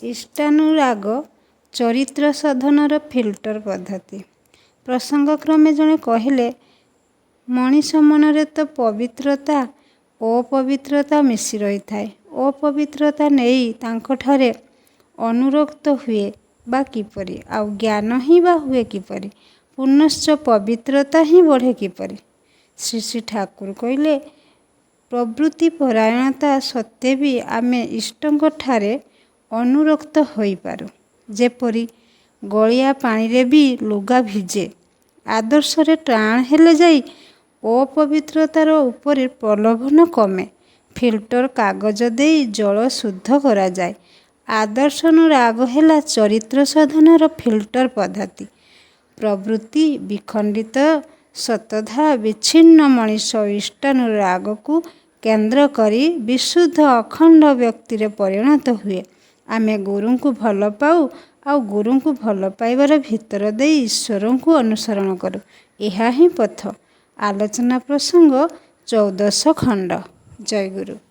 ଇଷ୍ଟାନୁରାଗ ଚରିତ୍ର ସାଧନର ଫିଲ୍ଟର ପଦ୍ଧତି। ପ୍ରସଙ୍ଗକ୍ରମେ ଜଣେ କହିଲେ, ମଣିଷ ମନରେ ତ ପବିତ୍ରତା ଅପବିତ୍ରତା ମିଶି ରହିଥାଏ। ଅପବିତ୍ରତା ନେଇ ତାଙ୍କଠାରେ ଅନୁରକ୍ତ ହୁଏ ବା କିପରି? ଆଉ ଜ୍ଞାନ ହିଁ ବା ହୁଏ କିପରି? ପୁନଶ୍ଚ ପବିତ୍ରତା ହିଁ ବଢ଼େ କିପରି? ଶ୍ରୀ ଶ୍ରୀ ଠାକୁର କହିଲେ, ପ୍ରବୃତ୍ତି ପରାୟଣତା ସତ୍ତ୍ୱେ ବି ଆମେ ଇଷ୍ଟଙ୍କଠାରେ ଅନୁରକ୍ତ ହୋଇପାରୁ। ଯେପରି ଗଳିଆ ପାଣିରେ ବି ଲୁଗା ଭିଜେ। ଆଦର୍ଶରେ ଟାଣ ହେଲେ ଯାଇ ଅପବିତ୍ରତାର ଉପରେ ପ୍ରଲୋଭନ କମେ। ଫିଲ୍ଟର କାଗଜ ଦେଇ ଜଳ ଶୁଦ୍ଧ କରାଯାଏ। ଆଦର୍ଶାନୁରାଗ ହେଲା ଚରିତ୍ର ସାଧନର ଫିଲ୍ଟର ପଦ୍ଧତି। ପ୍ରବୃତ୍ତି ବିଖଣ୍ଡିତ ଶତଧା ବିଚ୍ଛିନ୍ନ ମଣିଷ ଇଷ୍ଟାନୁରାଗକୁ କେନ୍ଦ୍ର କରି ବିଶୁଦ୍ଧ ଅଖଣ୍ଡ ବ୍ୟକ୍ତିରେ ପରିଣତ ହୁଏ। ଆମେ ଗୁରୁଙ୍କୁ ଭଲ ପାଉ, ଆଉ ଗୁରୁଙ୍କୁ ଭଲ ପାଇବାର ଭିତର ଦେଇ ଈଶ୍ୱରଙ୍କୁ ଅନୁସରଣ କରୁ। ଏହା ହିଁ ପଥ। ଆଲୋଚନା ପ୍ରସଙ୍ଗ 14 ଖଣ୍ଡ। ଜୟଗୁରୁ।